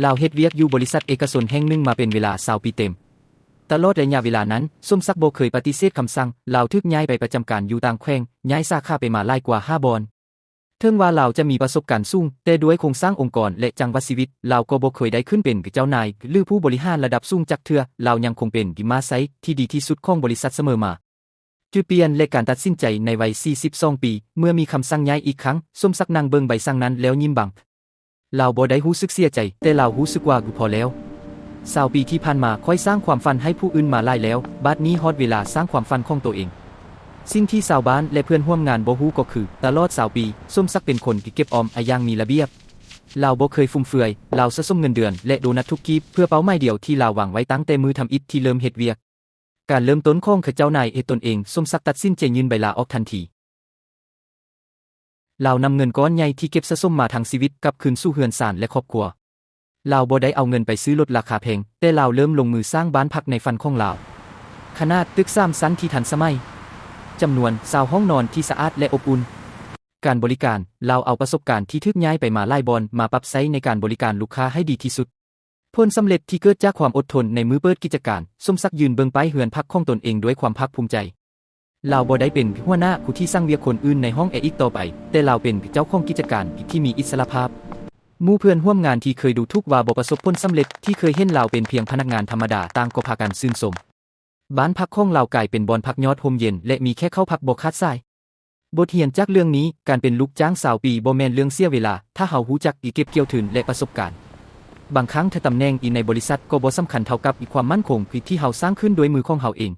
ລາວເຮັດວຽກຢູ່ບໍລິສັດເອກະຊົນແຫ່ງໜຶ່ງມາເປັນເວລາຊາວປີເຕັມ. ຕະຫຼອດໄລຍະເວລານັ້ນ, ສົມສັກບໍ່ເຄີຍປະຕິເສດຄຳສັ່ງ. ລາວຖືກຍ້າຍໄປປະຈຳການຢູ່ຕ່າງແຂວງ, ຍ້າຍສາຂາໄປມາຫຼາຍກວ່າຫ້າບ່ອນ. ເຖິງວ່າລາວຈະມີປະສົບການສູງ, ແຕ່ດ້ວຍໂຄງສ້າງອົງກອນ ແລະ ຈັງຫວະຊີວິດ, ລາວກໍບໍ່ເຄີຍໄດ້ຂຶ້ນເປັນເຈົ້ານາຍ ຫຼື ຜູ້ບໍລິຫານລະດັບສູງຈັກເທື່ອ. ລາວຍັງຄົງເປັນມາໄຊທີ່ດີທີ່ສຸດຂອງບໍລິສັດສະເໝີມາ. ຈຸດປ່ຽນ ແລະ ການຕັດສິນໃຈໃນໄວສີ່ສິບສອງປີ, ເມື່ອມີຄຳສັ່ງຍ້າຍອີກຄັ້ງ, ສົມສັກນັ່ງເບິ່ງໃບສັ່ງນັ້ນແລ້ວຍິ້ມບາງ. ລາວບໍ່ໄດ້ຮູ້ສຶກເສຍໃຈ, ແຕ່ລາວຮູ້ສຶກວ່າພໍແລ້ວ. ຊາວປີທີ່ຜ່ານມາ, ຂ້ອຍສ້າງຄວາມຝັນໃຫ້ຜູ້ອື່ນມາຫຼາຍແລ້ວ, ບາດນີ້ຮອດເວລາສ້າງຄວາມຝັນຂອງໂຕເອງ. ສິ່ງທີ່ຊາວບ້ານ ແລະ ເພື່ອນຮ່ວມງານບໍ່ຮູ້ກໍຄື, ຕະຫຼອດຊາວປີ, ສົມສັກເປັນຄົນທີ່ເກັບອອມອາຢ່າງມີລະບຽບ. ລາວບໍ່ເຄີຍຟຸມເຟືອຍ, ລາວສະສົມເງິນເດືອນ ແລະ ໂບນັດທຸກກີບ ເພື່ອເປົ້າໝາຍດຽວທີ່ລາວວາງໄວ້ຕັ້ງແຕ່ມື້ທຳອິດທີ່ເລີ່ມເຮັດວຽກ. ການເລີ່ມຕົ້ນຂອງເຈົ້ານາຍເອງຕົນເອງ, ສົມສັກຕັດສິນໃຈຍື່ນໃບລາອອກທັນທີ. ລາວນຳເງິນກ້ອນໃຫຍ່ທີ່ເກັບສະສົມມາທັງຊີວິດກັບຄືນສູ່ເຮືອນຊານ ແລະ ຄອບຄົວ. ລາວບໍ່ໄດ້ເອົາເງິນໄປຊື້ລົດລາຄາແພງ, ແຕ່ລາວເລີ່ມລົງມືສ້າງບ້ານພັກໃນຝັນຂອງລາວ. ຂະໜາດຕຶກສາມຊັ້ນທີ່ທັນສະໄໝ, ຈຳນວນຊາວຫ້ອງນອນທີ່ສະອາດ ແລະ ອົບອຸ່ນ. ການບໍລິການ, ລາວເອົາປະສົບການທີ່ຖືກຍ້າຍໄປມາຫຼາຍບ່ອນມາປັບໃຊ້ໃນການບໍລິການລູກຄ້າໃຫ້ດີທີ່ສຸດ. ຜົນສຳເລັດທີ່ເກີດຈາກຄວາມອົດທົນໃນມື້ເປີດກິດຈະການ, ສົມສັກຢືນເບິ່ງປ້າຍເຮືອນພັກຂອງຕົນເອງດ້ວຍຄວາມພາກພູມໃຈ. ລາວບໍ່ໄດ້ເປັນຫົວໜ້າຜູ້ທີ່ສັ່ງວຽກຄົນອື່ນໃນຫ້ອງແອອີກຕໍ່ໄປ, ແຕ່ລາວເປັນເຈົ້າຂອງກິດຈະການທີ່ມີອິດສະຫຼະພາບ. ໝູ່ເພື່ອນຮ່ວມງານທີ່ເຄີຍດູຖູກວ່າບໍ່ປະສົບຜົນສຳເລັດ, ທີ່ເຄີຍເຫັນລາວເປັນພຽງພະນັກງານທຳມະດາ, ຕ່າງກໍພາກັນຊື່ນຊົມ. ບ້ານພັກຂອງລາວກາຍເປັນບ່ອນພັກຍອດຮົ່ມເຢັນ ແລະ ມີແຂກເຂົ້າພັກບໍ່ຂາດສາຍ. ບົດຮຽນຈາກເລື່ອງນີ້, ການເປັນລູກຈ້າງຊາວປີບໍ່ແມ່ນເລື່ອງເສຍເວລາ, ຖ້າເຮົາຮູ້ຈັກເກັບກ່ຽວທຶນ ແລະ ປະສົບການ. ບາງຄັ້ງ, ຕຳແໜ່ງໃນບໍລິສັດກໍບໍ່ສຳຄັນເທົ່າກັບຄວາມໝັ້ນຄົງທີ່ເຮົາສ້າງຂຶ້ນດ້ວຍມືຂອງເຮົາເອງ.